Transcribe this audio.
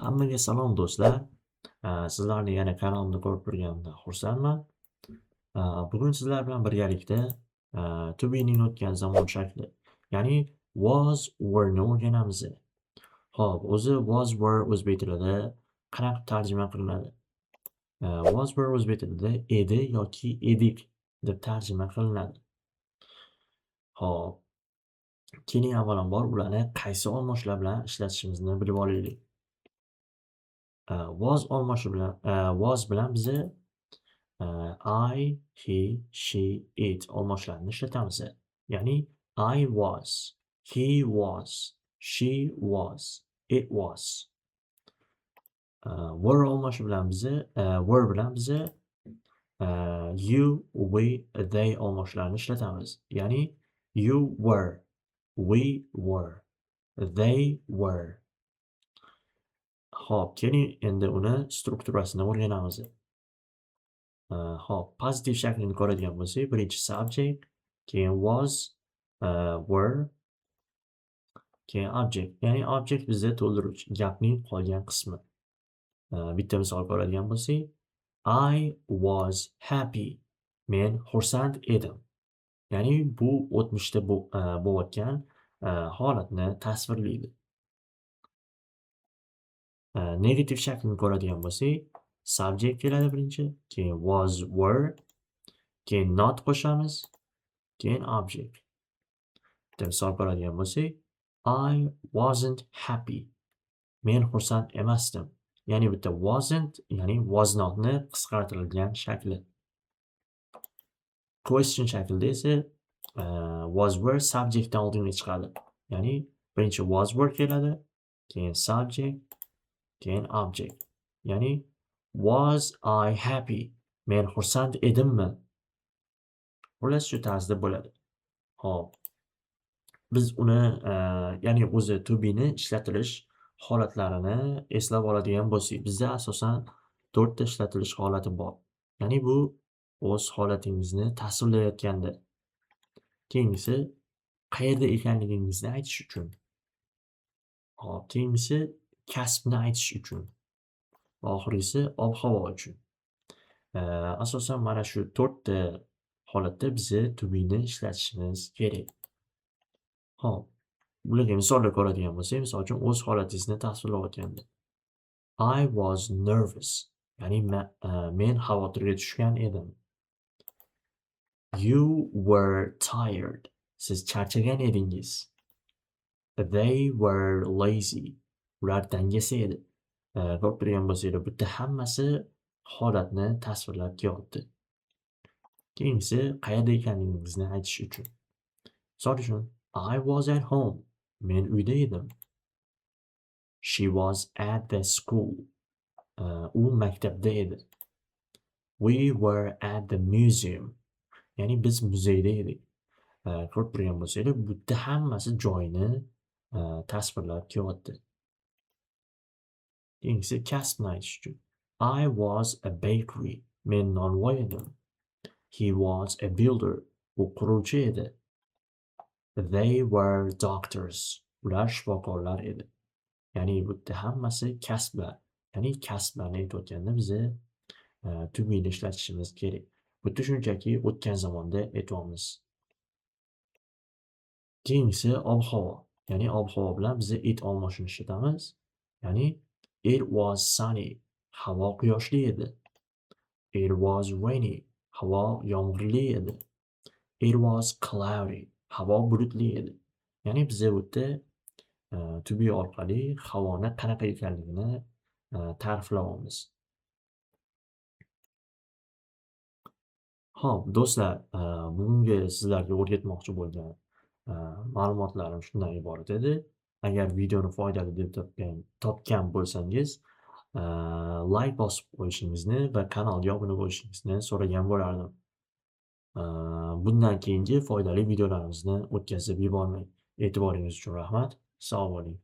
Hammaga salom, do'stlar. Sizlarni yana kanalimda ko'rib turganimdan xursandman. Bugun sizlar bilan birgalikda to be'ning o'tgan zamon shakli, ya'ni was, were ni o'rganamiz. Xo'p, o'zi was, were o'zbek tilida qanaqa tarjima qilinadi? Was, were o'zbek tilida edi yoki edik deb tarjima qilinadi. Xo'p, keling, avvalambor ularni qaysi olmoshlar bilan ishlatishimizni bilib olaylik. Was olmoshi bilan, was bilan biza I, he, she, it olmoshlarini ishlatamiz. Ya'ni I was, he was, she was, it was. Were olmoshi bilan biza, were bilan biza you, we, they olmoshlarini ishlatamiz. Ya'ni you were, we were, they were. Xo'p, keling, endi uni strukturasini o'rganamiz. Xo'p, pozitiv shaklini ko'radigan bo'lsak, birinchi subject, keyin was, were, keyin object. Ya'ni object bizda to'ldiruvchi, gapning qolgan qismi. Bitta misol ko'radigan bo'lsak, I was happy. Men xursand edim. Ya'ni bu o'tmishda bo'layotgan holatni tasvirlaydi. Negativ shaklini ko'radigan bo'lsak, subject keladi birinchi, keyin was, were, keyin not qo'shamiz, keyin object. Bitta misol ko'radigan bo'lsak, I wasn't happy. Men xursand emasdim. Ya'ni bitta wasn't, ya'ni was notni qisqartirilgan shakli. Question shaklida esa was, were subjectdan oldinga chiqadi. Ya'ni birinchi was, were keladi, keyin subject, keyin object. Ya'ni was I happy? Men xursand edimmi? Xullas, shu tarzda bo'ladi. Xo'p. Biz uni, ya'ni o'zi to be'ni ishlatilish holatlarini eslab oladigan bo'lsak, bizda asosan 4 ta ishlatilish holati bor. Ya'ni bu o'z holatingizni tasvirlayotganda. Keyingisi qayerda ekanligingizni aytish uchun. Xo'p, keyingisi kasbni aytish uchun. Va oxirgisi ob-havo uchun. Asosan mana shu 4 ta holatda biza to be'ni ishlatishimiz kerak. Xo'p, bularga misollar ko'radigan bo'lsak, misol uchun, o'z holatingizni tasvirlayotganda. I was nervous. Ya'ni men xavotirga tushgan edim. You were tired. Siz charchagan edingiz. They were lazy. Ular dangasa edi. Ko'rib turgan bo'lsanglar, bu yerda hammasi holatni tasvirlab kelyapti. Keyingisi qayerda ekanligingizni aytish uchun. Misol uchun, I was at home. Men uyda edim. She was at the school. U maktabda edi. We were at the museum. Ya'ni biz muzeyda edik. Ko'rib turgan bo'lsanglar, bu yerda hammasi joyni tasvirlab kelyapti. Keyingisi kasbni aytish uchun. I was a bakery. Men nonvoy edim. He was a builder. U quruvchi edi. They were doctors. Ular shifokorlar edi. Ya'ni bu yerda hammasi kasblar. Ya'ni kasblarni aytayotganda biza to be'ni ishlatishimiz kerak. Bu yerda shunchaki o'tgan zamonda aytyapmiz. Keyingisi ob-havo. Ya'ni ob-havo bilan biza it olmoshini ishlatamiz. Ya'ni it was sunny. Havo quyoshli edi. It was rainy. Havo yomg'irli edi. It was cloudy. Havo bulutli edi. Ya'ni biza bu yerda to be orqali havoni qanaqa ekanligini ta'riflayapmiz. Xo'p, do'stlar, bugungi sizlarga o'rgatmoqchi bo'lgan ma'lumotlarim shundan iborat edi. Agar videoni foydali deb topgan bo'lsangiz, layk bosib qo'yishingizni va kanalga obuna bo'lishingizni so'ragan bo'lardim. Bundan keyingi foydali videolarimizni o'tkazib yubormang. E'tiboringiz uchun rahmat. Sog' bo'ling.